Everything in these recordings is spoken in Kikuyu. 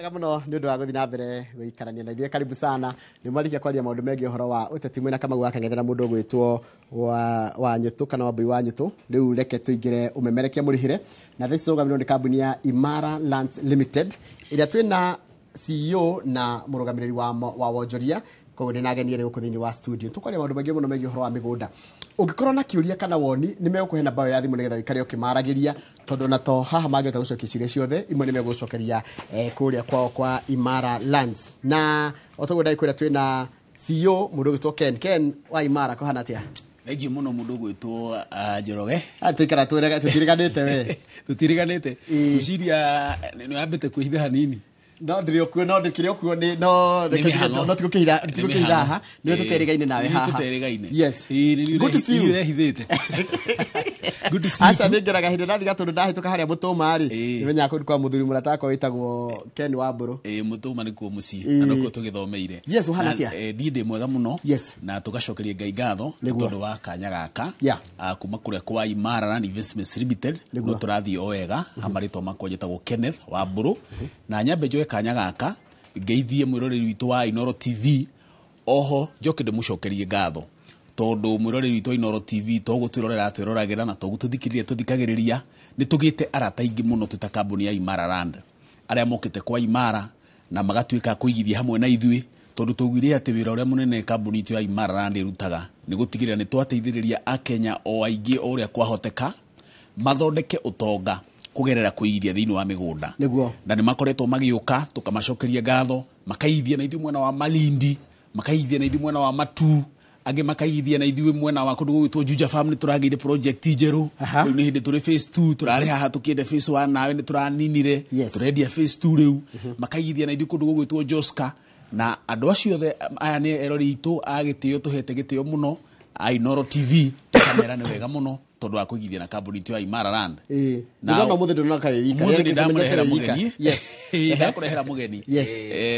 Wega mũno nĩ ũndũ wa gũthiĩ na mbere gũikarania na ithuĩ. Karibu sana. Nĩ mwarĩkia kwaria maũndũ megiĩ ũhoro wa ũteti mwĩna Kamau wa Kang'ethe na mũndũ ũgwĩtwo wa Nyũtũ kana Wambui wa Nyũtũ. Rĩu reke tũingĩre ũmemerekia mũrĩhĩre na thaa ici tũrũgamĩrĩirwo nĩ kambuni ya Imara Lands Limited ĩrĩa twĩna CEO na mũrũgamĩrĩri wa wonjoria. Koguo ndĩna ageni erĩ gũkũ thĩinĩ wa studio. Tũkwaria maũndũ maingĩ mũno megiĩ ũhoro wa mĩgũnda. Ũngĩkorwo na kĩũria kana woni nĩ megũkũhe namba ĩyo ya thimũ nĩgetha ũikare ũkĩmaragĩria, tondũ ona to haha mangĩhota gũcokia ciũria ciothe, imwe nĩ megũcokeria kũrĩa kwao kwa Imara Lands. Na o toguo ndagĩkwĩra twĩna CEO mũndũ ũgwĩtwo Ken. Ken wa Imara, kũhana atĩa? Thengiũ mũno mũndũ ũgwĩtwo Njoroge. Tũikara tũtiriganĩte we. Tũtiriganĩte. Ngwĩciria nĩ wambĩte kwĩhitha hanini. No ndĩrĩ okuo, no ndĩkĩrĩ okuo nĩ no Nĩ mĩhang'o. no tigũkĩhitha, Nĩ tigũkĩhitha mĩhang'o. haha. Nĩ tũterĩgaine nawe Nĩ haha. tũterĩgaine. Yes. Ĩĩ, nĩ Good to see you. ũrehithĩte. Good to see you Aca too. nĩ ngeraga hĩndĩ ndathiĩ Gatũndũ ndahĩtũka harĩa Mũtũma rĩ. Nĩmenyaga kũndũ kwa mũthuri mũrata wakwa wĩtagwo Ken Wambũrũ. Ĩĩ, Mũtũma nĩkuo mũciĩ. Na nokuo tũgĩthomeire. Yes, ũhana Na, atĩa? Niĩ ndĩ mwega mũno. Yes. Na tũgacokeria Ngai ngatho Nĩguo. tondũ wa kanya gaka. Yeah. Kuma kũrĩa kwa Imara Land Investments Limited. Nĩguo. No tũrathiĩ o wega. Marĩtwa makwa njĩtagwo Kenneth Wambũrũ. Na nyambe njoe kanya gaka ngeithie mwĩroreri witũ wa Inooro TV. Oho njoke ndĩmũcokerie ngatho tondũ mwĩroreri witũ wa Inooro TV to gũtwĩrorera atwĩroragĩra na to gũtũthikĩrĩria tũthikagĩrĩria. Nĩ tũgĩte arata aingĩ mũno twĩ ta kambuni ya Imara Land arĩa mokĩte kwa Imara na magatuĩka kũigithia hamwe na ithuĩ, tondũ twaugire atĩ wĩra ũrĩa mũnene kambuni itũ ya Imara Land ĩrutaga nĩ gũtigĩrĩra nĩ twateithĩrĩria Akenya o aingĩ o ũrĩa kwahoteka mathondeke ũtonga kũgerera kũigithia thĩinĩ wa mĩgũnda. Nĩguo. Na nĩ makoretwo magĩũka tũkamacokeria ngatho, makaigithia na ithuĩ mwena wa Malindi, makaigithia na ithuĩ mwena wa Matuu, angĩ makaigithia na ithuĩ mwena wa kũndũ gũgwĩtwo Juja Farm. Nĩ tũragĩire project njerũ. Rĩu nĩ hĩndĩ tũrĩ phase 2, tũrarĩ haha tũkĩenda phase 1 nawe nĩ tũraninire. Yes. Tũrendia phase 2 rĩu. Makaigithia na ithuĩ kũndũ gũgwĩtwo Joska. Na andũ acio othe aya nĩ erori itũ a gĩtĩo, tũhete gĩtĩo mũno a Inooro TV, tũkamera nĩ wega mũno tondũ wa kũigithia na kambuni itũ ya Imara Land. Ĩĩ. Na Ndĩrona ũmũthĩ ndũrona kaĩ wika. Ũmũthĩ Rĩrĩa nĩ ndamũrehera ngĩkũmenya wika. mũgeni. Yes. Ĩĩ, ndakũrehera mũgeni. Yes.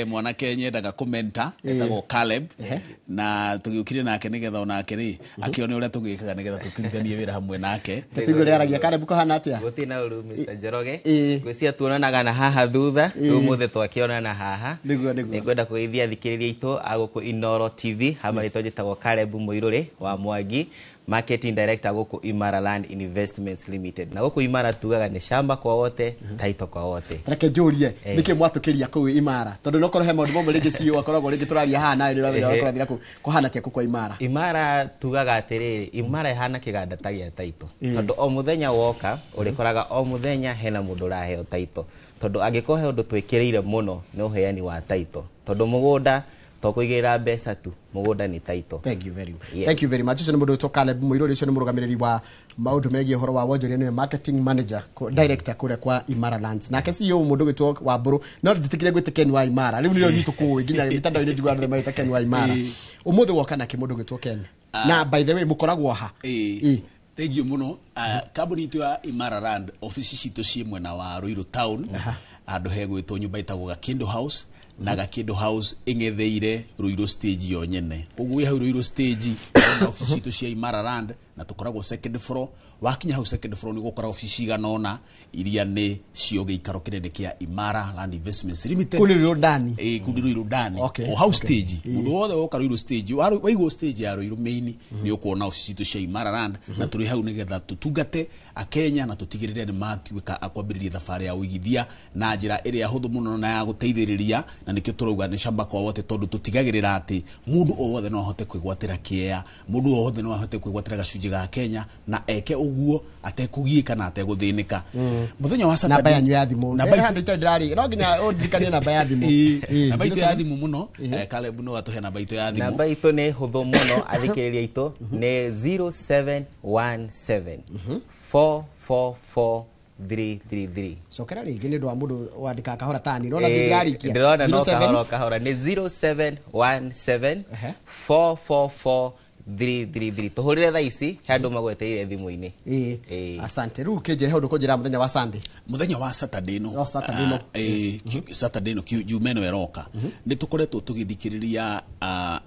Mwanake nyendaga kũmenta, etagwo Caleb. Ehe. Na tũgĩũkire nake nĩgetha onake rĩ akĩone ũrĩa tũgĩkaga nĩgetha tũkĩrutithanie wĩra hamwe nake. Tũtigue ũrĩa aragia. Caleb, kũhana atĩa? Gũtirĩ na ũru, Mr. Njoroge. Ĩĩ. Ngwĩciria tuonanaga na haha thutha, rĩu ũmũthĩ twakĩonana haha. Nĩguo, nĩguo. Nĩngwenda kũgeithia athikĩrĩria aitũ a gũkũ Inooro TV. Ha marĩtwa njĩtagwo Caleb Mũirũrĩ wa Mwangi, Marketing Director gũkũ Imara Land Investments Limited. Na gũkũ Imara tugaga nĩ shamba kwa wote, title kwa wote. Reke njũrie, nĩkĩ mwatũkĩria kũu Imara? Tondũ no korwo he maũndũ mamwe rĩngĩ CEO akoragwo rĩngĩ tũraria haha nawe nĩ ũramenya ũrĩa kũrathira kũu. Kũhana atĩa kũu kwa Imara? Imara tugaga atĩrĩrĩ, Imara ĩhana kĩganda ta gĩa title. Tondũ o mũthenya woka, ũrĩkoraga o mũthenya hena mũndũ ũraheo title. Tondũ angĩkorwo he ũndũ twĩkĩrĩire mũno nĩ ũheani wa title. Tondũ mũgũnda to kũigĩrĩra mbeca tu, mũgũnda nĩ title. Thank you very much. Yes. Thank you very much. Ũcio nĩ mũndũ wĩtwo Caleb Mũirũrĩ, ũcio nĩ mũrũgamĩrĩri wa maũndũ megiĩ ũhoro wa wonjoria, nĩwe marketing manager, director kũrĩa kwa Imara Lands. Nake CEO mũndũ wĩtwo Wambũrũ, no ndĩtĩkire gwĩte Ken wa Imara. Rĩu nĩrĩo nyitũ kũĩ nginya mitandao-inĩ njiguaga andũ magĩta Ken wa Imara. Ũmũthĩ woka nake mũndũ wĩtwo Ken. Na by the way mũkoragwo ha? Ĩĩ. Thank you mũno. Kambuni itũ ya Imara Land, ofici citũ ciĩ mwena wa Ruiru Town, handũ hegwĩtwo nyũmba ĩtagwo Gakindu House, na Gakindu House ĩng'etheire Ruiru stage yo nyene. Koguo wĩ hau Ruiru stage, na ofici citũ cia Imara Land, na tũkoragwo second floor. Wakinya hau second floor nĩ ũgũkora ofici cigana ũna iria nĩ cio gĩikaro kĩnene kĩa Imara Land Investments Limited. Kũu nĩ Ruiru ndani? Ĩĩ, kũu nĩ Ruiru ndani. Okay, O hau okay. stage. Mũndũ wothe woka Ruiru stage, waigwo stage ya Ruiru main, nĩ ũkuona ofici citũ cia Imara Land, na tũrĩ hau nĩgetha tũtungate Akenya na tũtigĩrĩre nĩ matuĩka a kwambĩrĩria thabarĩ ya ũigithia na njĩra ĩrĩa hũthũ mũno na ya gũteithĩrĩria, na nĩkĩo tũrauga nĩ shamba kwa wote, tondũ tũtigagĩrĩra atĩ mũndũ o wothe no ahote kwĩgwatĩra kĩea, mũndũ o wothe no ahote kwĩgwatĩra gacunjĩ ga Kenya na eke ũguo atekũgiĩka na ategũthĩnĩka. Mũthenya wa Namba Saturday, yanyu ya thimũ. Namba Eh, itũ- handũ itarĩ ndĩrarĩ. No nginya ũndirikanie namba ya thimũ. Ĩĩ, Ĩĩ, namba itũ ya 07. thimũ mũno. Caleb no atũhe namba itũ ya thimũ. Namba itũ nĩ hũthũ mũno athikĩrĩria aitũ, nĩ 0717 444 333. Cokera rĩngĩ nĩ ũndũ wa mũndũ wandĩkaga kahora tani. Ndĩrona ndĩrarĩkia. Ndĩrona no 07. kahora kahora, nĩ 0717 Ehe. 444 333 tũhũrĩre thaa ici he andũ magwetereire thimũ-inĩ. Ĩĩ, asante. Rĩu kĩnjĩre ũndũ kũnjĩra mũthenya wa Sunday. Muthenya wa Saturday no. Oh, Saturday no. Saturday no, Jumaa ĩno ĩroka, nĩ tũkoretwo tũgĩthikĩrĩria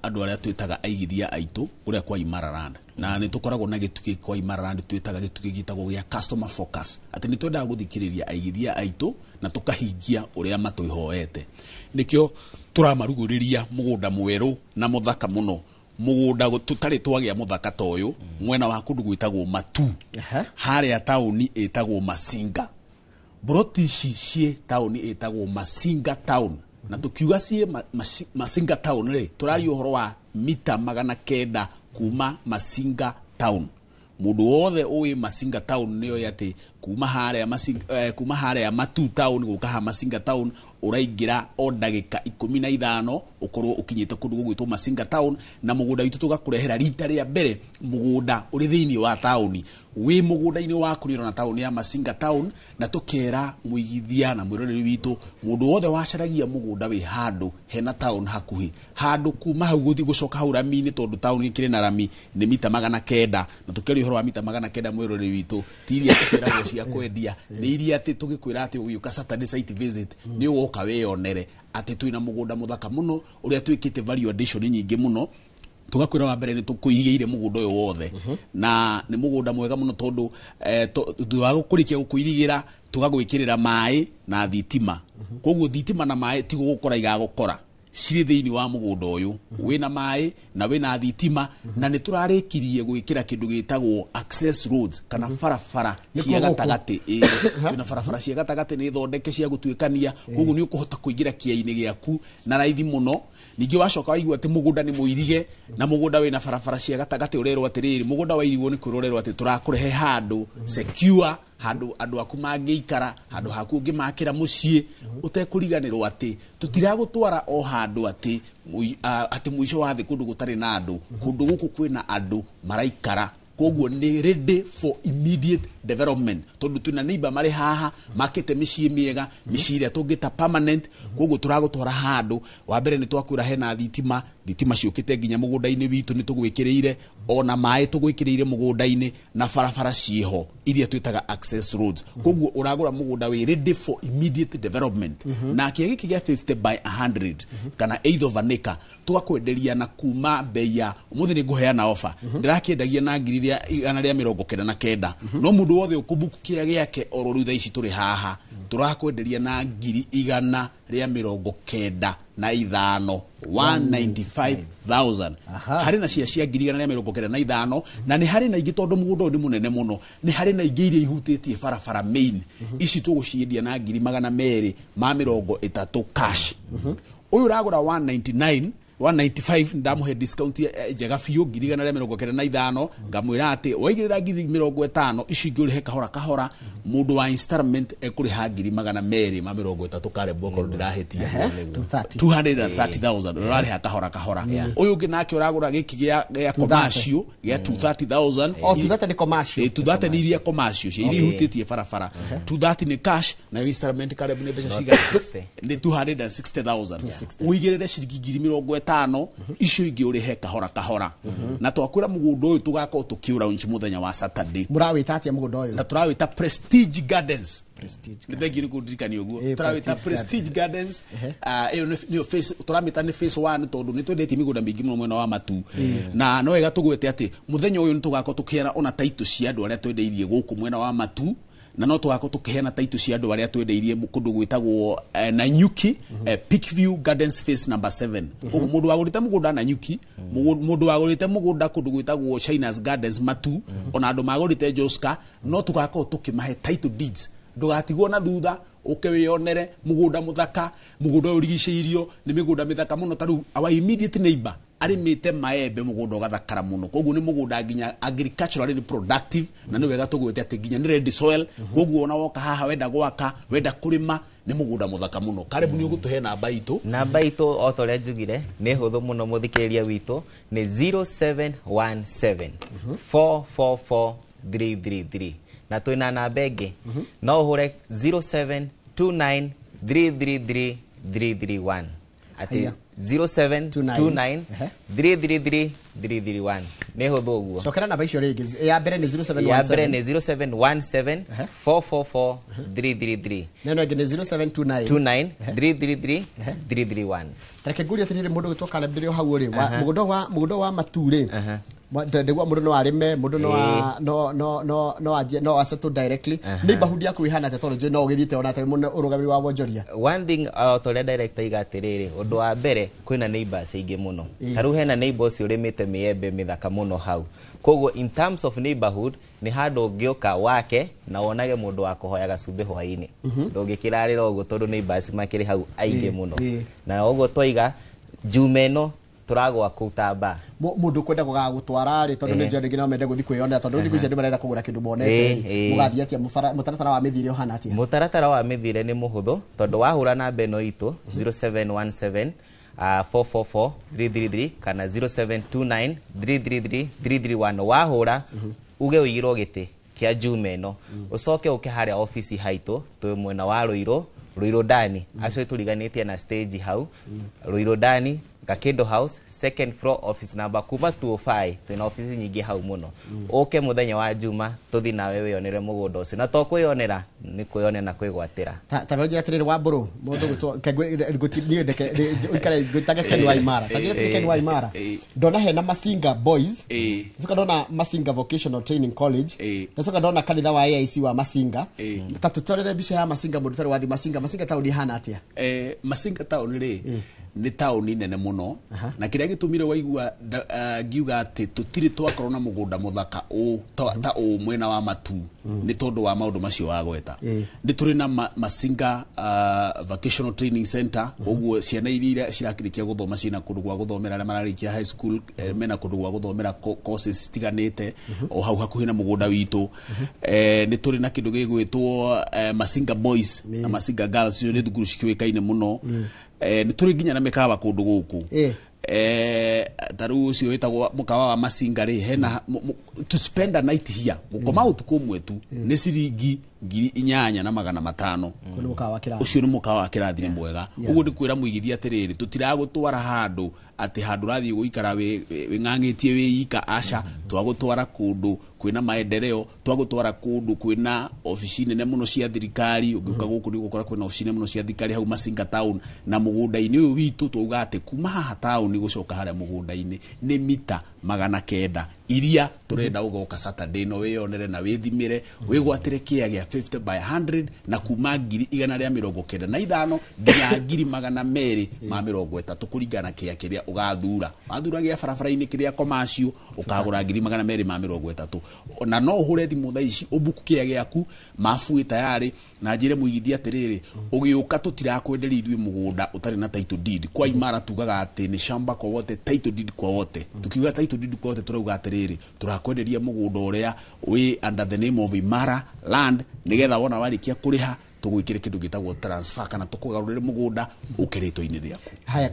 andũ arĩa twĩtaga aigithia aitũ kũrĩa kwa Imara Land, na nĩ tũkoragwo na gĩtugĩ kwa Imara Land twĩtaga gĩtugĩ gĩtagwo gĩa customer focus, atĩ nĩ twendaga gũthikĩrĩria aigithia aitũ na tũkahingia ũrĩa matwĩhoete. Nĩkĩo tũramarugũrĩria mũgũnda mwerũ na mũthaka mũno, mũgũnda tũtarĩ twagĩa mũthaka ta ũyũ mwena wa kũndũ gwĩtagwo Matu, harĩa taũni ĩtagwo Masinga. Mburoti ici ciĩ taũni ĩtagwo Masinga Town, na tũkiuga ciĩ Masinga Town rĩ, tũraria ũhoro wa mita 900 kuma Masinga Town. Mũndũ wothe ũĩ Masinga Town nĩoĩ atĩ kuma harĩa kuma harĩa Matu Town gũka ha Masinga Town, ũraingĩra o ndagĩka 15 ũkorwo ũkinyĩte kũndũ gũgwĩtwo Masinga Town. Na mũgũnda witũ tũgakũrehera rita rĩa mbere mũgũnda ũrĩ thĩinĩ wa taũni, wĩ mũgũnda-inĩ waku nĩ ũrona taũni ya Masinga Town. Na tũkera mũigithia na mwĩroreri witũ, mũndũ wothe wacaragia mũgũnda wĩ handũ hena taũni hakuhĩ, handũ kuma hau gũthiĩ gũcoka hau rami-inĩ, tondũ taũni ĩkĩrĩ na rami, nĩ mita 900. Na tũkĩaria ũhoro wa mita 900, mwĩroreri witũ, ti iria tũkĩragwo cia kwendia, nĩ iria atĩ tũgĩkwĩra atĩ ũgĩũka Saturday site visit nĩ ũgoka wĩyonere atĩ twĩna mũgũnda mũthaka mũno ũrĩa twĩkĩte value addition nyingĩ mũno. Tugakwĩra wa mbere nĩ tũkũigĩire mũgũnda ũyũ wothe, na nĩ mũgũnda mwega mũno tondũ thutha wa kũrĩkia gũkũirigĩra tũgagwĩkĩrĩra maĩ na thitima. Koguo thitima na maĩ ti gũgũkora igagũkora, cirĩ thĩinĩ wa mũgũnda ũyũ, wĩna maĩ na wĩna thitima. Na nĩ tũrarĩkirie gwĩkĩra kĩndũ gĩtagwo access roads kana barabara cia Nĩkuo gũkũ? gatagatĩ. Ĩĩ, twĩna barabara cia gatagatĩ nĩ thondeke cia gũtuĩkania, koguo nĩ ũkũhota kũingĩra kĩea-inĩ gĩaku na raithi mũno. Ningĩ wacoka waigua atĩ mũgũnda nĩ mũirige na mũgũnda wĩna barabara cia gatagatĩ, ũrerwo atĩrĩrĩ, mũgũnda wairigwo nĩ kwĩrwo, ũrerwo atĩ tũrakũrehe handũ secure, handũ andũ aku mangĩikara, handũ haku ũngĩmakĩra mũciĩ, ũtekũriganĩrwo atĩ tũtiragũtwara o handũ atĩ atĩ mũico wa thĩ, kũndũ gũtarĩ na andũ. Kũndũ gũkũ kwĩna andũ maraikara, koguo nĩ ready for immediate development, tondũ twĩna neighbor marĩ haha makĩte mĩciĩ mĩega, mĩciĩ ĩrĩa tũngĩta permanent. Koguo tũragũtwara handũ wa mbere nĩ twakwĩra hena thitima, thitima ciũkĩte nginya mũgũnda-inĩ witũ, nĩ tũgwĩkĩrĩire ona maĩ tũgwĩkĩrĩire mũgũnda-inĩ, na barabara ciĩho iria twĩtaga access roads. Koguo ũragũra mũgũnda wĩ ready for immediate development. Na kĩea gĩkĩ gĩa 50 by 100 kana eighth of an acre tũgakwenderia na kuma bei ya ũmũthĩ nĩ ngũheana offer. Ndĩrakĩendagia na 199,000, no mũndũ wothe ũkũbuku kĩea gĩake oro rĩu thaa ici tũrĩ haha, tũrakwenderia na 195,000, 195,000. Harĩ na cia 195,000, na nĩ harĩ na ingĩ, tondũ mũgũnda ũyũ nĩ mũnene mũno, nĩ harĩ na ingĩ iria ihutĩtie barabara main. Ici tũgũciendia na 230,000 cash. Ũyũ ũragũra 199 195, ndamũhe discount njega biũ, 195,000. Ngamwĩra atĩ waigĩrĩra 50,000, icio ingĩ ũrĩhe kahora kahora. Mũndũ wa installment ekũrĩha 230,000, karembo okorwo ndĩrahĩtia. 230. 230,000 ũrarĩha kahora kahora. Ũyũ ũngĩ nake ũragũra gĩkĩ gĩa commercial gĩa 230,000. Oh, 230 nĩ commercial. Ĩ, 230 nĩ iria commercial cia iria ihutĩtie barabara. 230 nĩ cash, nayo installment, karembo, nĩ mbeca cigana? 60. Nĩ 260,000. Ũigĩrĩre ciringi 50,000, icio ingĩ ũrĩhe kahora kahora. Na twakwĩra mũgũnda ũyũ tũgakorwo tũkĩũraunch mũthenya wa Saturday. Mũrawĩta atĩa mũgũnda ũyũ? Na tũrawĩta Prestige Gardens. Prestige. Nĩ thengiũ nĩ kũndirikania ũguo. Tũrawĩta Prestige Prestige Gardens. Ĩyo nĩyo phase tũramĩta, nĩ phase 1, tondũ nĩ twendetie mĩgũnda mĩingĩ mũno mwena wa Matu. Na no wega tũgwete atĩ mũthenya ũyũ nĩ tũgakorwo tũkĩheana ona taitũ cia andũ arĩa twendeirie gũkũ mwena wa Matu, na no tũgakorwo tũkĩheana taitũ cia andũ arĩa twendeirie kũndũ gwĩtagwo Nanyuki, Peakview Gardens phase number 7. Koguo mũndũ wagũrĩte mũgũnda Nanyuki, mũndũ wagũrĩte mũgũnda kũndũ gwĩtagwo China's Gardens Matu, ona andũ magũrĩte Joska, no tũgakorwo tũkĩmahe title deeds. Ndũgatigwo na thutha, ũke wĩyonere mũgũnda mũthaka, mũgũnda ũyũ ũrigicĩirio nĩ mĩgũnda mĩthaka mũno. Ta rĩu our immediate neighbor arĩmĩte maembe, mũgũnda ũgathakara mũno. Koguo nĩ mũgũnda nginya agriculturally nĩ productive, na nĩ wega tũgwĩte atĩ nginya nĩ red soil. Koguo ona woka haha wenda gwaka, wenda kũrĩma, nĩ mũgũnda mũthaka mũno. Karibu, nĩ ũgũtũhe namba itũ. Namba itũ, o ta ũrĩa njugire, nĩ hũthũ mũno mũthikĩrĩria witũ, nĩ 0717 444 333. Na twĩna namba ĩngĩ, no ũhũre 0729 333 331, atĩ Haya. 0729 333 331. Nĩ hũthũ ũguo. Cokera namba icio rĩngĩ. Ya mbere nĩ 0717. Ya mbere nĩ 0717 444 333. Neno ĩngĩ nĩ 0729 29 333 331. Reke ngurie atĩrĩrĩ, mũndũ gwĩtwo Caleb ndĩrĩ o hau rĩ, mũgũnda wa matu rĩ, ndĩgua mũndũ no arĩme, mũndũ no no no no anjie no asettle directly. Neighborhood yaku ĩhana atĩa, tondũ njũĩ no ũgĩthiĩte ona atĩ mũno ũrũgamĩrĩri wa wonjoria? One thing, ta ũrĩa director iga atĩrĩrĩ, ũndũ wa mbere kwĩna neighbors aingĩ mũno. Ta rĩu hena neighbor ũcio ũrĩmĩte mĩembe mĩthaka mũno hau. Koguo in terms of neighborhood nĩ handũ ũngĩũka wake na wonage mũndũ wa kũhoya gacumbĩ hwaĩ-inĩ. Ndũngĩkĩrarĩra ũguo tondũ neighbors makĩrĩ hau aingĩ mũno. Na ũguo twaiga Juma ĩno tũragwa kũu Tamba. Mũndũ kwenda gũgagũtwara rĩ, tondũ nĩ njũĩ andũ aingĩ no mende gũthiĩ kwĩyonera, tondũ thikũ ici andũ marenda kũgũra kĩndũ monete rĩ, mũgathiĩ atĩa? Mũtaratara wa mĩthiĩre ũhana atĩa? Mũtaratara wa mĩthiĩre nĩ mũhũthũ, tondũ wahũra namba ĩno itũ 0717 444 333 kana 0729 333 331, wahũra uge ũigĩrwo gĩtĩ kĩa Juma ĩno, ũcoke ũke harĩa obici haitũ twĩ mwena wa Rũirũ, Rũirũ Ndani, actually tũriganĩtie na stage hau, Rũirũ Ndani, Gakindo House, second floor, office number kuma 205. Twĩna ofici nyingĩ hau mũno. Ũke mũthenya wa Juma tũthi nawe wĩyonere mũgũnda ũcio, na to kwĩyonera, nĩ kwĩyonera na kwĩgwatĩra. Ta njĩra atĩrĩrĩ, wa mbũrũ mũndũ gwĩtwo niĩ ndeke ũikare ngwĩtage Ken wa Imara. Ta njĩra atĩrĩ, Ken wa Imara, ndona hena Masinga Boys, ndacoka ndona Masinga Vocational Training College, ndacoka ndona kanitha wa AIC wa Masinga. Ta tũtorere mbica ya Masinga, mũndũ ũtarĩ wathiĩ Masinga. Masinga taũni ĩhana atĩa? Masinga taũni rĩ, nĩ taũni nene mũno, na kĩrĩa gĩtũmire waigua ngiuga atĩ tũtirĩ twakorwo na mũgũnda mũthaka ũũ ta ũũ mwena wa Matu nĩ tondũ wa maũndũ macio wagweta. Nĩ tũrĩ na Masinga Vocational Training Center, ũguo ciana iria cirakĩrĩkia gũthoma ciĩna kũndũ gwa gũthomera, arĩa mararĩkia high school mena kũndũ gwa gũthomera courses citiganĩte o hau hakuhĩ na mũgũnda witũ. Nĩ tũrĩ na kĩndũ gĩgwĩtwo Masinga Boys na Masinga Girls, icio nĩ thukuru cikĩũĩkaine mũno. Nĩ tũrĩ nginya na mĩkawa kũndũ gũkũ. Ta rĩu ũcio wĩtagwo mũkawa wa Masinga rĩ, hena to spend a night here, gũkoma ũtukũ ũmwe tu nĩ ciringi 8500. Kũu nĩ mũkawa wa kĩrathi. Ũcio nĩ mũkawa wa kĩrathi, nĩ mwega. Ũguo nĩ kwĩra mũigithia atĩrĩrĩ, tũtiragũtwara handũ atĩ handũ ũrathiĩ gũikara wĩng'ang'ĩtie wĩ ika, aca. Twagũtwara kũndũ kwĩna maendeleo, twagũtwara kũndũ kwĩna obici nene mũno cia thirikari. Ũngĩũka gũkũ nĩ ũgũkora kwĩna obici nene mũno cia thirikari hau Masinga town. Na mũgũnda-inĩ ũyũ witũ twauga atĩ kuma haha taũni gũcoka harĩa mũgũnda-inĩ nĩ mita 900 iria tũrenda ũgoka Saturday ĩno wĩyonere na wĩthimĩre, wĩgwatĩre kĩea gĩa 50 by 100 na kuma 195,000 nginya 230,000, kũringana na kĩea kĩrĩa ũgathura. Wathura gĩa barabara-inĩ kĩrĩa commercial, ũkagũra 230,000. Na no ũhũre thimũ thaa ici ũbuku kĩea gĩaku, mabu ĩ tayarĩ. Na njĩre mũigithia atĩrĩrĩ, ũgĩũka tũtirakwenderia ithuĩ mũgũnda ũtarĩ na title deed. Kwa Imara tugaga atĩ nĩ shamba kwa wote, title deed kwa wote. Tukiuga title deed kwa wote, tũrauga atĩrĩrĩ, tũrakwenderia mũgũnda ũrĩa wĩ under the name of Imara Land, nĩgetha wona warĩkia kũrĩha tũgwĩkĩre kĩndũ gĩtagwo transfer kana tũkũgarũrĩre mũgũnda ũke rĩtwa-inĩ rĩaku. Haya,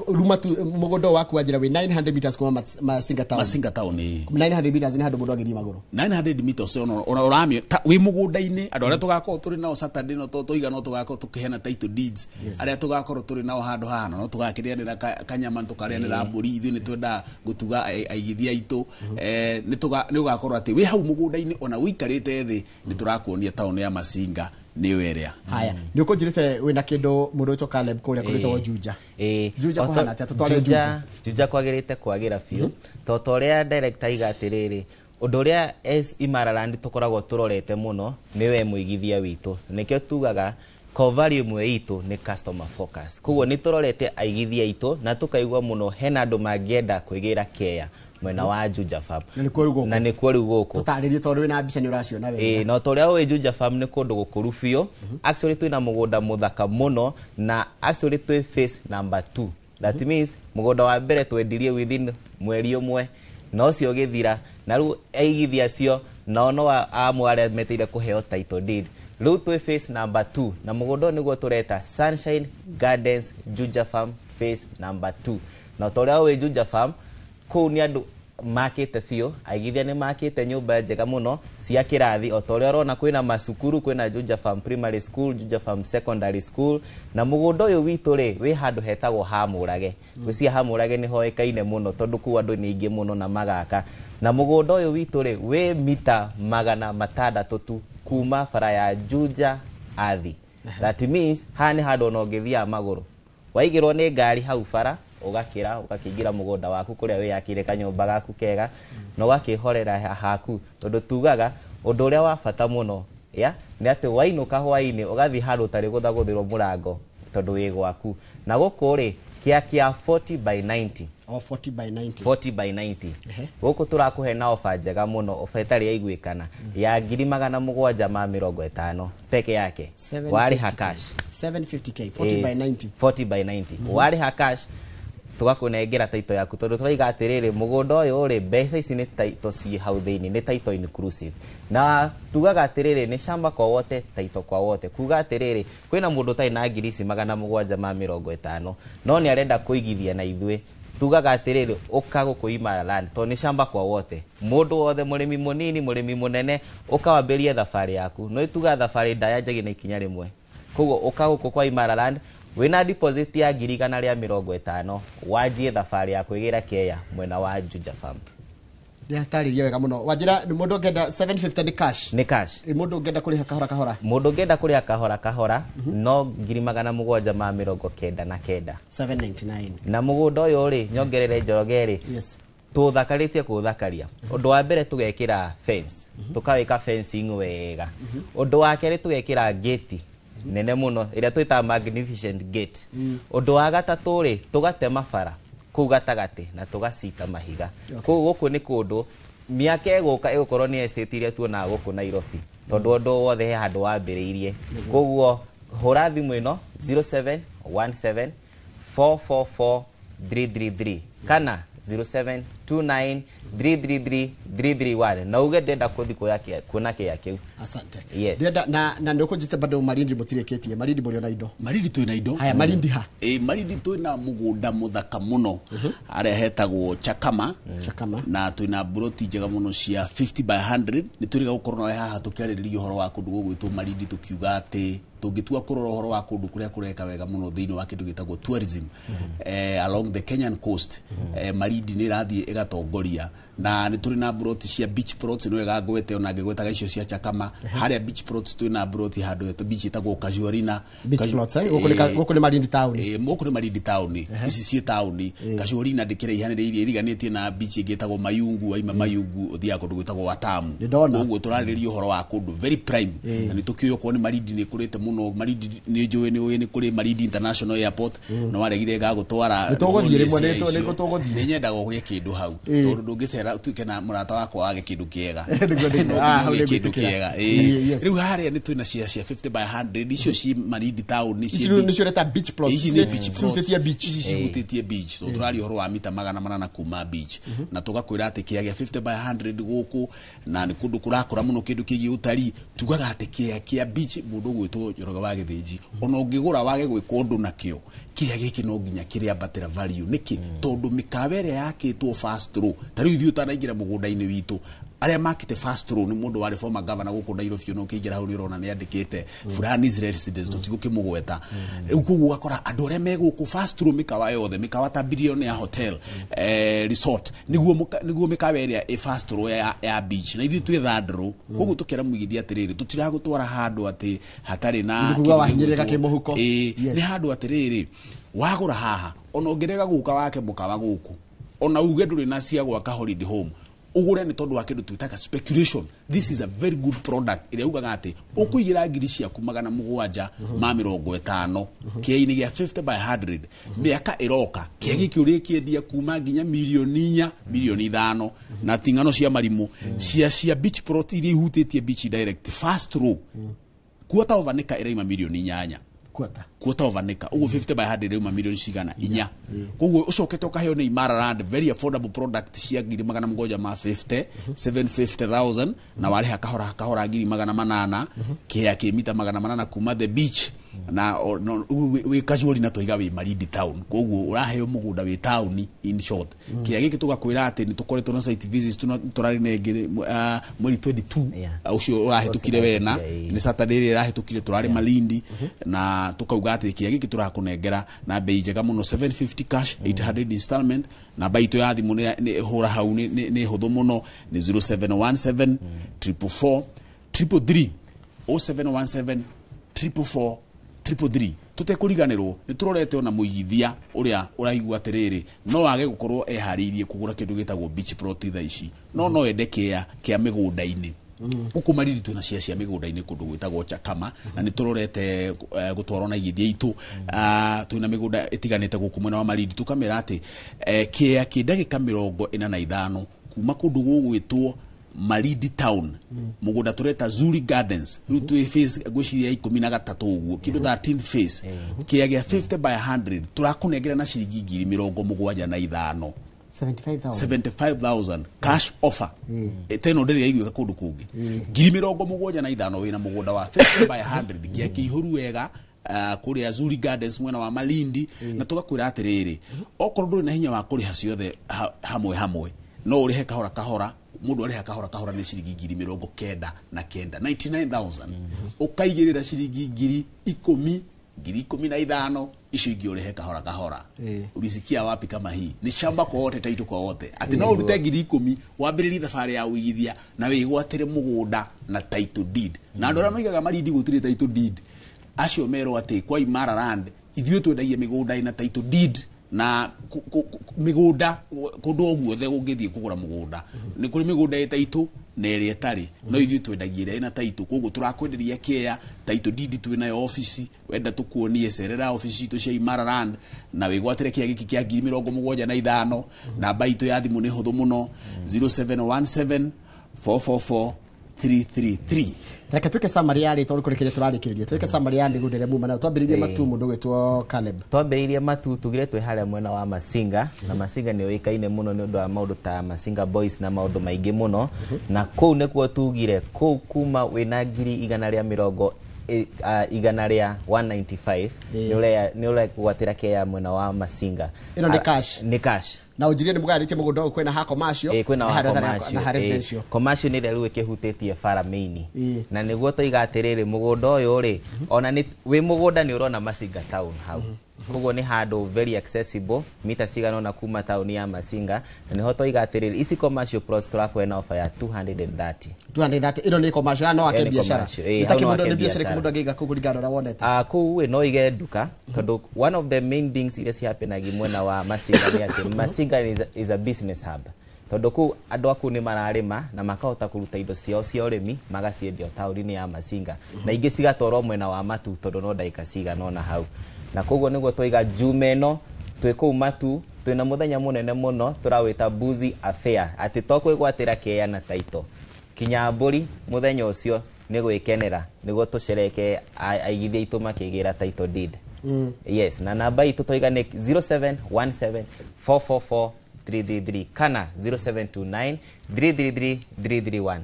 ruma tu mũgũnda waku wanjĩra wĩ 900 meters kuma Masinga town. Masinga town, ĩ. 900 meters nĩ handũ mũndũ angĩthiĩ magũrũ. 900 meters ona ũramio wĩ mũgũnda-inĩ. Andũ arĩa tũgakorwo tũrĩ nao Saturday no tũiga no tũgakorwo tũkĩheana title deeds, arĩa tũgakorwo tũrĩ nao handũ haha no tũgakĩrĩanĩra kanyama, tũkarĩanĩra mbũri. Ithuĩ nĩ twendaga gũtuga aigithia aitũ. Nĩ ũgakorwo atĩ wĩ hau mũgũnda-inĩ, ona ũikarĩte thĩ nĩ tũrakuonia taũni ya Masinga nĩyo ĩrĩa. Haya, nĩ ũkũnjĩrĩte wĩna kĩndũ mũndũ wĩtwo Caleb kũrĩa kũrĩtwo Juja. Juja kũhana atĩa? Tũtware Juja. Juja kwagĩrĩte kwagĩra biũ, to ta ũrĩa director aiga atĩrĩrĩ, ũndũ ũrĩa as Imara Land tũkoragwo tũrorete mũno nĩ we mũigithia witũ. Nĩkĩo tugaga core value ĩmwe itũ nĩ customer focus. Koguo nĩ tũrorete aigithia aitũ na tũkaigua mũno hena andũ mangĩenda kwĩgĩra kea mwena wa Juja Farm. Na nĩkuo rĩu gũkũ. Na nĩkuo rĩu gũkũ. Tũtarĩrie, tondũ wĩna mbica nĩ ũraciona wega. Ĩĩ, no ta ũrĩa ũĩ Juja Farm nĩ kũndũ gũkũru biũ. Actually twĩna mũgũnda mũthaka mũno, na actually twĩ phase number 2. That means mũgũnda wa mbere twendirie within mweri ũmwe na ũcio ũgĩthira, na rĩu aigithia acio nao no amwe arĩa meteire kũheo title deed. Rĩu twĩ phase number 2, na mũgũnda ũyũ nĩguo tũreta Sunshine Gardens Juja Farm phase number 2. Na ta ũrĩa ũĩ Juja Farm kũu nĩ andũ makĩte biũ, aigithia nĩ makĩte nyũmba njega mũno cia kĩrathi o ta ũrĩa ũrona kwĩna macukuru, kwĩna Juja Farm Primary School, Juja Farm Secondary School, na mũgũnda ũyũ witũ rĩ wĩ handũ hetagwo Hamũrage. Gwĩciria Hamũrage nĩ hoĩkaine mũno tondũ kũu andũ nĩ aingĩ mũno na magaka. Na mũgũnda ũyũ witũ rĩ wĩ mita 600 tu kuma bara ya Juja Athi. That means haha nĩ handũ ona ũngĩthiaga magũrũ, waigĩrwo nĩ ngari hau bara ũgakĩra ũgakĩingĩra mũgũnda waku kũrĩa wĩyakĩire kanyũmba gaku kega na ũgakĩhorera haku, tondũ tugaga ũndũ ũrĩa wa bata mũno ya nĩ atĩ wainũka hwainĩ ũgathiĩ handũ ũtarĩ gũthagũthĩrwo mũrango tondũ wĩ gwaku. Na gũkũ rĩ kĩa kĩa 40 by 90. O 40 by 90. 40 by 90. Gũkũ tũrakũhe na ofa njega mũno, ofa ĩtarĩ yaiguĩkana ya 750,000 peke yake. Warĩha cash 750k 40 by 90. 40 by 90. Warĩha cash tũgakũnengera taito yaku, tondũ tũraiga atĩrĩrĩ mũgũnda ũyũ rĩ mbeca ici nĩ taito ciĩ hau thĩinĩ, nĩ taito inclusive. Na tugaga atĩrĩrĩ nĩ shamba kwa wote, taito kwa wote, kuga atĩrĩrĩ kwĩna mũndũ ũtarĩ na ngiri ici 750 no nĩ arenda kũigithia na ithuĩ, tugaga atĩrĩrĩ ũka gũkũ Imara Land tondũ nĩ shamba kwa wote, mũndũ wothe, mũrĩmi mũnini, mũrĩmi mũnene, ũkawambĩrie thabarĩ yaku. No tugaga thabarĩ ndaya njagie na ikinya rĩmwe, koguo ũka gũkũ kwa Imara Land wĩna deposit ya 150,000 wanjie thabarĩ ya kwĩgĩra kĩea mwena wa Juja Farm. Nĩatarĩria wega mũno. Wanjĩra nĩ mũndũ ũngĩenda 750 nĩ cash? Nĩ cash. Mũndũ ũngĩenda kũrĩha kahora kahora? Mũndũ ũngĩenda kũrĩha kahora kahora no 799. 799. Na mũgũnda ũyũ rĩ nyongerere Njoroge rĩ, Yes. tũthakarĩtie kũũthakaria. Ũndũ wa mbere tũgekĩra fence, tũkawĩka fencing wega. Ũndũ wa kerĩ tũgekĩra gate nene mũno ĩrĩa twĩtaga magnificent gate. Ũndũ wa gatatũ rĩ tũgatema bara kũu gatagatĩ na tũgacita mahiga. Kũu gũkũ nĩ kũndũ mĩaka ĩgũka ĩgũkorwo nĩ estate iria tuonaga gũkũ Nairobi, tondũ ũndũ wothe he handũ wambĩrĩirie. Koguo hũra thimũ ĩno 0717 444 333 kana 0729 333 331 na uge ndenda kũthi kuona kĩea kĩu. Asante. Yes. Ndenda na nĩ ũkũnjĩte bado Malindi mũtirĩkĩtie. Malindi mũrĩ ona indo? Malindi twĩna indo. Haya, Malindi ha? Malindi twĩna mũgũnda mũthaka mũno harĩa hetagwo Chakama. Chakama. Na twĩna broti njega mũno cia 50 by 100. Nĩ twĩrĩga gũkorwo nawe haha tũkĩarĩrĩria ũhoro wa kũndũ gũgwĩtwo Malindi, tũkiuga atĩ tũngĩtua kũrora ũhoro wa kũndũ kũrĩa kũreka wega mũno thĩinĩ wa kĩndũ gĩtagwo tourism along the Kenyan coast, Malindi nĩ ĩrathiĩ ĩgatongoria. Na nĩ tũrĩ na broti cia beach plots, nĩ wega ngwete ona ngĩgwetaga icio cia Chakama. Harĩa beach plots twĩna broti handũ hetwo beach ĩtagwo Casuarina. Beach plots, gũkũ nĩ Malindi town. Gũkũ nĩ Malindi town. Ici ciĩ town. Casuarina ndĩkĩraihanĩrĩirie ĩriganĩtie na beach ĩngĩ ĩtagwo Mayungu. Waima Mayungu ũthiaga kũndũ gwĩtagwo Watamu. Koguo tũrarĩrĩria ũhoro wa kũndũ very prime. Na nĩ tũkĩũĩ okorwo nĩ Malindi nĩ ĩkũrĩte mũno. Malindi nĩ njũĩ nĩ ũĩ nĩ kũrĩ Malindi International Airport. No waregire gagũtwara. Nĩ tũgũthiĩ rĩmwe, nĩ tũgũthiĩ. Nĩ nyendaga ũgĩe kĩndũ hau tondũ ndũngĩcera ũtuĩke na mũrata wakwa wage kĩndũ kĩega. Nĩguo, kĩndũ kĩega. Rĩu harĩa nĩ twĩna cia 50 by 100 icio ci Malindi town, nĩ Ici nĩcio ũreta beach plots. Ici nĩ beach plots. Cihutĩtie beach. Ici cihutĩtie beach. Tondũ tũraria ũhoro wa mita 800 kuma beach. Na tũgakwĩra atĩ kĩea gĩa 50 by 100 gũkũ na nĩ kũndũ kũrakũra mũno kĩndũ kĩgiĩ ũtarii. Tugaga atĩ kĩea kĩa beach mũndũ ũgwĩtwo Njoroge wa Gĩthĩnji ona ũngĩgũra wage gwĩka ũndũ nakĩo, kĩea gĩkĩ no nginya kĩrĩambatĩra value. Nĩkĩ? Tondũ mĩkawa ĩrĩa yakĩtwo fast row, ta rĩu ithuĩ ũtanaingĩra mũgũnda-inĩ witũ, arĩa makĩte fast row nĩ mũndũ warĩ former governor gũkũ Nairobi, ona ũkĩingĩra hau nĩ ũrona nĩ andĩkĩte Fulani residence, tũtigũkĩmũgweta. Rĩu koguo ũgakora andũ arĩa me gũkũ fast row mĩkawa yothe, mĩkawa ta Billionaire Hotel, resort, nĩguo mĩkawa ĩrĩa ĩ fast row ya beach, na ithuĩ twĩ third row. Koguo tũkĩra mũigithia atĩrĩrĩ, tũtiragũtwara handũ atĩ hatarĩ na Nĩ kuga kĩndũ wahinyĩrĩrĩka gĩgwĩtwo- kĩmũhuko. Nĩ handũ atĩrĩrĩ, wagũra haha ona ũngĩrega gũka wake mũkawa gũkũ, ona uge ndũrĩ na cia gwaka holiday home, ũgũre nĩ tondũ wa kĩndũ twĩtaga speculation. This is a very good product ĩrĩa ugaga atĩ ũkũigĩra ngiri ciaku 750 kĩea-inĩ gĩa 50 by 100, mĩaka ĩroka kĩea gĩkĩ ũrĩkĩendia kuma nginya 4 million 5 million. Na ti ng'ano cia marimũ, cia beach plot iria ihutĩtie beach direct first row, quarter of an acre ĩraima 8 million. Quarter. Quarter of an acre ũguo 50 by 100 ĩrauma milioni cigana? 4. Koguo ũcokete ũkaheo nĩ Imara Land very affordable product cia 750,000, 750,000, na warĩha kahora kahora 800,000, kĩea kĩ mita 800 kuma the beach. Na wĩ casual na tũiga wĩ Malindi town, koguo ũraheo mũgũnda wĩ taũni. In short, kĩea gĩkĩ tũgakwĩra atĩ nĩ tũkoretwo na site visits, tũrarĩ na ĩngĩ mweri 22 ũcio ũrahĩtũkire wena. Nĩ Saturday ĩrĩa ĩrahĩtũkire tũrarĩ Malindi, na tũkauga atĩ kĩea gĩkĩ tũrakũnengera na bei njega mũno, 750 cash, 800 installment. Namba itũ ya thimũ nĩ hũra hau, nĩ hũthũ mũno, nĩ 0717 444 333, 0717 444 333. Tũtekũriganĩrwo nĩ tũrorete ona mũigithia ũrĩa ũraigua atĩrĩrĩ, no age gũkorwo eharĩirie kũgũra kĩndũ gĩtagwo beach plot thaa ici, no ende kĩa kĩa mĩgũnda-inĩ. Gũkũ Malindi twĩna cia mĩgũnda-inĩ kũndũ gwĩtagwo Chakama, na nĩ tũrorete gũtwarwo na igithia itũ. Twĩna mĩgũnda ĩtiganĩte gũkũ mwena wa Malindi. Tũkamĩra atĩ kĩa kĩ ndagĩka 45 kuma kũndũ gũgwĩtwo Malindi town, mũgũnda tũreta Zuri Gardens. Rĩu twĩ phase ngwĩciria 13 ũguo, kĩndũ 13th phase, kĩa gĩa 50 by 100 tũrakũnengera na ciringi 75,000. 75,000. 75,000 cash offer. Teno ndĩrĩ yaiguĩka kũndũ kũngĩ. 75,000 wĩna mũgũnda wa 50 by 100, kĩa kĩihũru wega, kũrĩa Zuri Gardens mwena wa Malindi. Na tũgakwĩra atĩrĩrĩ, okorwo ndũrĩ na hinya wa kũrĩha ciothe hamwe hamwe, no ũrĩhe kahora kahora. Mũndũ arĩha kahora kahora nĩ ciringi 99,000, 99,000, ũkaigĩrĩra ciringi 10,000, 15,000, icio ingĩ ũrĩhe kahora kahora. Ulisikia wapi kama hii? Ni shamba kwa wote, title kwa wote, atĩ no ũrute 10,000 wambĩrĩrie thabarĩ ya ũigithia na wĩgwatĩre mũgũnda na title deed. Na andũ arĩa moigaga Malindi gũtirĩ title deed, acio merwo atĩ kwa Imara Land ithuĩ twendagia mĩgũnda ĩna title deed. Na mĩgũnda kũndũ o guothe ũngĩthiĩ kũgũra mũgũnda, nĩ kũrĩ mĩgũnda ĩ title na ĩrĩa ĩtarĩ, no ithuĩ twendagia ĩrĩa ĩna title. Koguo tũrakwenderia kĩea title deed, twĩnayo ofici. Wenda tũkuonie, cerera ofici citũ cia Imara Land na wĩgwatĩre kĩa gĩkĩ kĩa 75,000. Namba itũ ya thimũ nĩ hũthũ mũno, 0717 444 333. Reke twĩke summary ya rĩtwa kũrĩ kĩrĩa tũrarĩkĩrĩria, twĩke summary ya mĩgũnda ĩrĩa muma nayo. Twambĩrĩrie Matu, mũndũ ũgwĩtwo Caleb. Twambĩrĩirie Matu, tugire twĩ harĩa mwena wa Masinga, na Masinga nĩ ũĩkaine mũno nĩ ũndũ wa maũndũ ta Masinga Boys na maũndũ maingĩ mũno. Na kũu nĩkuo tugire kũu kuma wĩna ngiri igana rĩa mĩrongo igana rĩa 195 nĩ ũregwatĩra kĩa mwena wa Masinga. Ĩno nĩ cash? Nĩ cash. Na ũnjirie nĩ mũgayanĩtie mũgũnda ũyũ, kwĩna ha commercial, Ĩ, kwĩna na wa harĩa commercial. na ha residential. Commercial nĩ ĩrĩa rĩu ĩkĩhutĩtie bara main. Na nĩguo toiga atĩrĩrĩ, mũgũnda ũyũ rĩ, ona nĩ wĩ mũgũnda nĩ ũrona Masinga town hau, koguo nĩ handũ very accessible, mita cigana ũna kuma taũni ya Masinga. Na nĩho toiga atĩrĩrĩ, ici commercial plots tũrakũhe na offer ya 230. 230. Ĩno nĩ commercial, no ake Ĩyo nĩ biacara? commercial, ĩ, Nĩ ta hau no kĩmũndũ ake nĩ biacara biacara. kĩmũndũ angĩiga kũu kũringana na ũrĩa wonete? Kũu ĩ no ige nduka, tondũ one of the main things iria cihapenagi mwena wa Masinga nĩ atĩ Masinga is a business hub, tondũ kũu andũ a kũu nĩ mararĩma na makahota kũruta indo ciao cia ũrĩmi magaciendia taũni-inĩ ya Masinga, na ingĩ cigatwarwo mwena wa Matu tondũ no ndagĩka cigana ũna hau. Na koguo nĩguo twaiga njume ĩno twĩ kũu Matu, twĩna mũthenya mũnene mũno tũrawĩta Mbuzi Affair, atĩ to kwĩgwatĩra kĩea na title, kinya mbũri mũthenya ũcio nĩ gwĩkenera, nĩguo tũcereke aigithia aitũ makĩgĩra title deed. Yes, na namba itũ toiga nĩ 0717 444 333 kana 0729 333 331.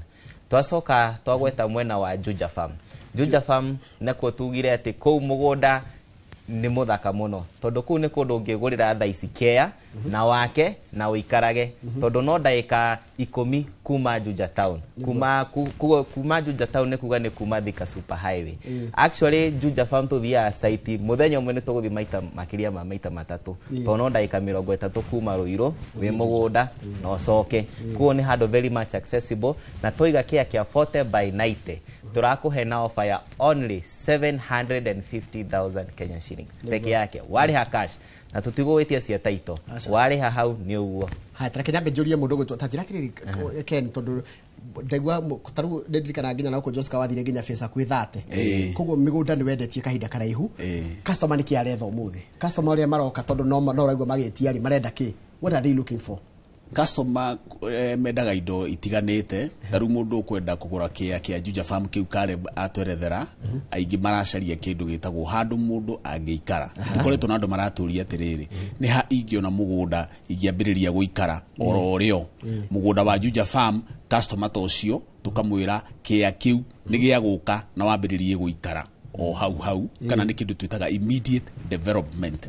Twacoka twagweta mwena wa Juja Farm. Juja Farm nakuo tugire atĩ kũu mũgũnda nĩ mũthaka mũno, tondũ kũu nĩ kũndũ ũngĩgũrĩra thaa ici kea na wake na ũikarage, tondũ no ndagĩka 10 kuma Juja town. Kuma Juja town nĩ kuga nĩ kuma Thika Super Highway. Actually, Juja Farm tũthiaga site mũthenya ũmwe nĩ tũgũthiĩ maita makĩria ma maita matatũ, tondũ no ndagĩka 30 kuma Ruiru wĩ mũgũnda na ũcoke. Kuo nĩ handũ very much accessible, na toiga kĩa kĩa 40 by 90 tũrakũhe na offer ya only 750,000 Kenya shillings peke yake, warĩha cash na tũtigũgwĩtia cia title. Aca. Warĩha hau nĩ ũguo. Haya, tareke nyambe njũrie mũndũ ũgwĩtwo ta njĩra atĩrĩrĩ, Ken, tondũ ndaigua tarĩu nĩ ndirikanaga nginya na gũkũ Joska wathire nginya phase hakuhĩ 30, koguo mĩgũnda nĩ wendetie kahinda karaihu. Customer nĩ kĩ aretha ũmũthĩ? Customer ũrĩa maroka, tondũ no ũraigua magĩtia rĩ, marenda kĩ? What are they looking for? Customer mendaga indo itiganĩte. Ta rĩu mũndũ ũkwenda kũgũra kĩa kĩa Juja Farm kĩu Caleb atwerethera, aingĩ maracaria kĩndũ gĩtagwo handũ mũndũ angĩikara. Tũkoretwo na andũ maratũria atĩrĩrĩ, nĩ ha ingĩona mũgũnda ingĩambĩrĩria gũikara oro rĩo? Mũgũnda wa Juja Farm, customer ta ũcio tũkamwĩra kĩa kĩu nĩ gĩa gũka na wambĩrĩrie gũikara. o hau hau kana nĩ kĩndũ twĩtaga immediate development.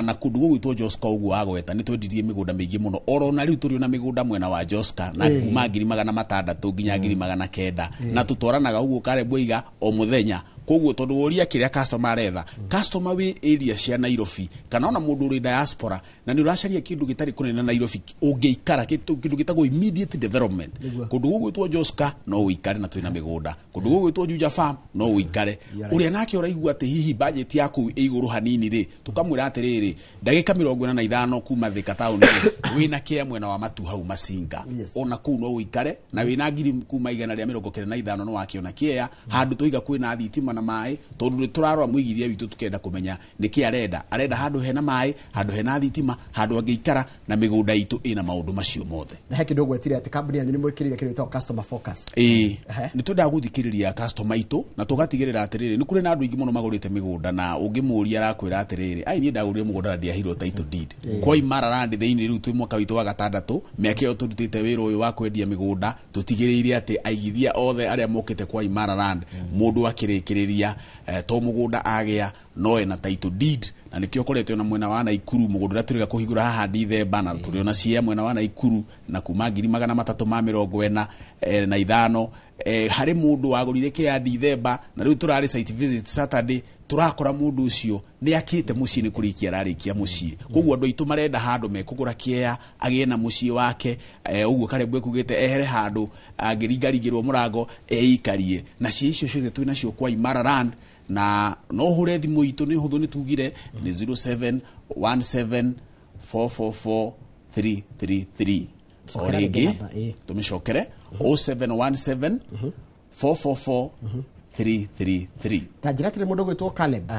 Na kũndũ gũgwĩtwo Joska ũguo wagweta nĩ twendirie mĩgũnda mĩingĩ mũno oro na rĩu tũrĩ na mĩgũnda mwena wa Joska na kuma 600,000 nginya 900,000 na tũtwaranaga ũguo Caleb oiga o mũthenya. Koguo tondũ woria kĩrĩa customer aretha, customer wĩ area cia Nairobi kana ona mũndũ ũrĩ diaspora na nĩ ũracaria kĩndũ gĩtarĩ kũnene na Nairobi ũngĩikara kĩndũ gĩtagwo immediate development, kũndũ gũgwĩtwo Joska no ũikare na twĩna mĩgũnda, kũndũ gũgwĩtwo Juja Farm no ũikare. Ũrĩa nake ũraigua atĩ hihi budget yaku ĩ igũrũ hanini rĩ, tũkamwĩra atĩrĩrĩ, ndagĩka 45 kuma Thika taũni rĩ, wĩna kĩa mwena wa Matu hau Masinga, ona kũu no ũikare na wĩna ngiri kuma 195 no wakĩona kĩea handũ tũiga kwĩna thitima na maĩ, tondũ nĩ tũrarora mũigithia witũ tukenda kũmenya nĩkĩ arenda. Arenda handũ hena maĩ, handũ hena thitima, handũ angĩikara, na mĩgũnda itũ ĩna maũndũ macio mothe. Na he kĩndũ ũgwetire atĩ kambuni yanyu nĩ mwĩkĩrĩire kĩndũ gĩtagwo customer focus. Ĩĩ, nĩ twendaga gũthikĩrĩria customer itũ na tũgatigĩrĩra atĩrĩrĩ, nĩ kũrĩ na andũ aingĩ mũno magũrĩte mĩgũnda na ũngĩmũria arakwĩra atĩrĩrĩ, ai niĩ ndagũrire mũgũnda na ndiaheirwo title deed. Kwa Imara Land thĩinĩ rĩu twĩ mwaka witũ wa gatandatũ, mĩaka ĩyo tũrutĩte wĩra ũyũ wa kwendia mĩgũnda, tũtigĩrĩire atĩ aigithia othe arĩa mokĩte kwa Imara Land mũndũ akĩrĩkĩrĩria to mũgũnda agĩa no ena title deed, na nĩkĩo ũkoretwo na mwena wa Naikuru mũgũnda ũrĩa tũrĩga kũhingũra haha Dithemba, na tũrĩ ona cia mwena wa Naikuru na kuma 345,000. Harĩ mũndũ wagũrire kĩa Dithemba na rĩu tũrarĩ site visit Saturday, tũrakora mũndũ ũcio nĩ akĩte mũciĩ, nĩ kũrĩkia ararĩkia mũciĩ. Koguo andũ aitũ marenda handũ mekũgũra kĩea agĩe na mũciĩ wake, ũguo Caleb ekugĩte ehere handũ angĩringaringĩrwo mũrango eikarie. Na cia icio ciothe twĩ nacio kwa Imara Land, na no ũhũre thimũ itũ nĩ hũthũ, nĩ tugire nĩ 0717 444 333. O Cokera rĩngĩ rĩngĩ namba, ĩĩ. tũmĩcokere 0717 444 333. Ta njĩra atĩrĩ, mũndũ ũgwĩtwo Caleb,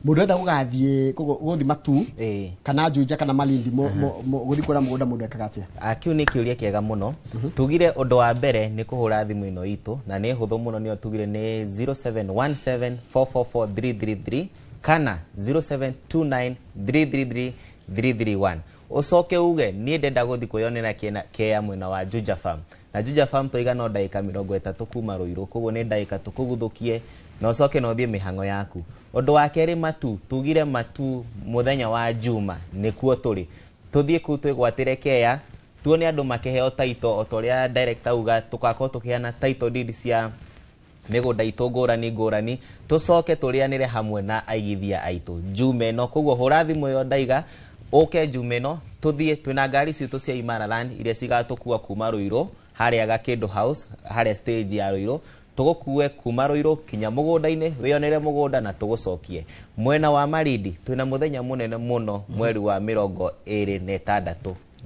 mũndũ enda gũgathiĩ gũthiĩ Matu kana Juja kana Malindi gũthiĩ kuona mũgũnda, mũndũ ekaga atĩa? Kĩu nĩ kĩũria kĩega mũno. Tugire ũndũ wa mbere nĩ kũhũra thimũ ĩno itũ na nĩ hũthũ mũno, nĩyo tugire nĩ 0717444333 kana 0729333331. Ũcoke uge niĩ ndenda gũthiĩ kwĩyonera kĩea mwena wa Juja Farm, na Juja Farm tũiga no ndagĩka 30 kuma Ruiru, koguo nĩ ndagĩka tũkũguthũkie na ũcoke na ũthiĩ mĩhang'o yaku. Ũndũ wa kerĩ, Matu, tugire Matu mũthenya wa Juma nĩkuo tũrĩ, tũthiĩ kũu twĩgwatĩre kea, tuone andũ makĩheo title o ta ũrĩa director auga, tũgakorwo tũkĩheana title deed cia mĩgũnda itũ ngũrani ngũrani, tũcoke tũrĩanĩre hamwe na aigithia aitũ Juma ĩno. Koguo hũra thimũ ĩyo ndaiga ũke Juma ĩno, tũthiĩ twĩna ngari citũ cia Imara Land iria cigatũkua kuma Ruiru harĩa Gakĩndũ House, harĩa stage ya Ruiru, tũgũkue kuma Ruiru kinya mũgũnda-inĩ wĩyonere mũgũnda na tũgũcokie. Mwena wa Malindi twĩna mũthenya mũnene mũno mweri wa 26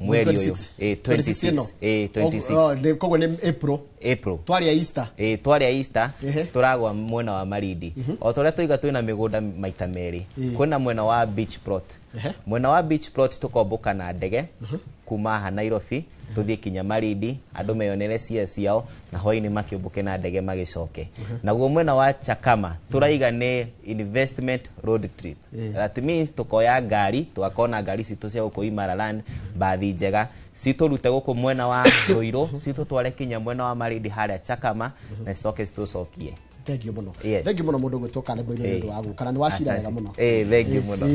mweri ũyũ. 26 ĩno. 26. 26. Oh, koguo nĩ April. April. Twarĩa Easter. Twarĩa Easter tũragwa mwena wa Malindi. O ta ũrĩa tũiga twĩna mĩgũnda maita merĩ, kwĩna mwena wa beach plot. Mwena wa beach plot tũkombũka na ndege kuma haha Nairobi tũthiĩ kinya Malindi, andũ meyonere cia ciao na hwaĩ-inĩ makĩũmbũke na ndege magĩcoke. Naguo mwena wa Chakama tũraiga nĩ investment road trip. That means tũkoya ngari, tũgakorwo na ngari citũ cia gũkũ Imara Land, bathi njega citũrute gũkũ mwena wa Ruiru citũtware kinya mwena wa Malindi harĩa Chakama na cicoke citũcokie. Thank you mũno. Yes. Thank you mũno mũndũ ũgwĩtwo Caleb Wainaina nĩ ũndũ wa gũka na nĩ wacira wega mũno. Thank you mũno.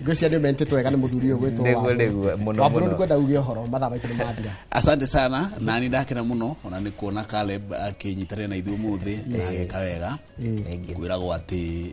Ngwĩciria nĩ ũmentĩtwo wega nĩ mũthuri ũyũ ũgwĩtwo Nĩguo, Wambũrũ. nĩguo, mũno, Wambũrũ, mũno. nĩ ngwenda uge ũhoro, mathaa maitũ nĩ mathira. Asante sana, na nĩ ndakena mũno ona nĩ kuona Caleb akĩnyitanĩra na ithuĩ ũmũthĩ na agĩka wega. Thank you. Kwĩragwo atĩ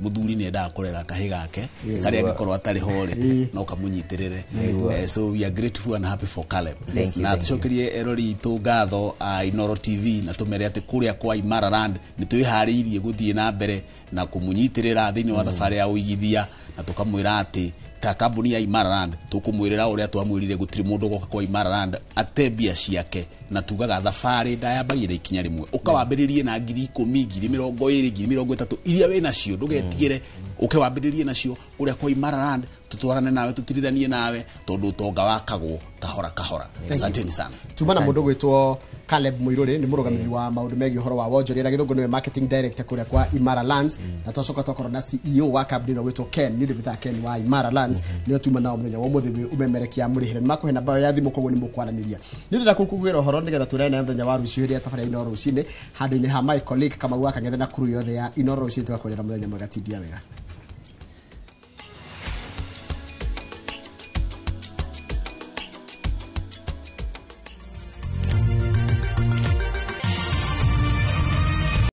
mũthuri nĩ endaga kũrera kahĩ gake karĩa angĩkorwo atarĩ ho rĩ no kamũnyitĩrĩre. So we are grateful and happy for Caleb. Thank you, Na thank you. tũcokerie erori itũ ngatho a Inoro TV na tũmere atĩ kũrĩa kwa Imara Land nĩ twĩharĩirie gũthiĩ na mbere na kũmũnyitĩrĩra thĩinĩ wa thabarĩ ya ũigithia, na tũkamwĩra atĩ ta kambuni ya Imara Land tũkũmwĩrĩra ũrĩa twamwĩrire, gũtirĩ mũndũ ũgoka kwa Imara Land ate mbia ciake, na tugaga thabarĩ ndayambagia na ikinya rĩmwe, ũkawambĩrĩrie na 10,000, 20,000, 30,000 iria wĩ nacio, ndũgetigĩre, ũke wambĩrĩrie nacio kũrĩa kwa Imara Land, tũtwarane nawe, tũtirithanie nawe, tondũ ũtonga wakagwo kahora kahora. Asanteni sana. Tuma na mũndũ ũgwĩtwo Caleb Muiruri nĩ mũrũgamĩrĩri wa maũndũ megiĩ ũhoro wa wonjoria na gĩthũngũ nĩwe marketing director kũrĩa kwa Imara Lands, na twacoka twakorwo na CEO wa kambuni ĩno gwĩtwo Ken, nĩ ndĩmĩtaga Ken wa Imara Lands, nĩo tuma nao mũthenya wa ũmũthĩ ũmemerekia mũrĩhĩre. Nĩ makũhe namba ya thimũ, koguo nĩ mũkwaranĩria. Nĩ ndĩrenda kũkugwĩra ũhoro nĩgetha tũrane nawe mũthenya wa rũciũ hĩndĩ ya tabarĩra Inooro rũcinĩ, handũ-inĩ ha my colleague Kamau wa Kang'ethe na crew yothe ya Inooro rũcinĩ. Tũgakũrĩra mũthenya mwega, tindia wega.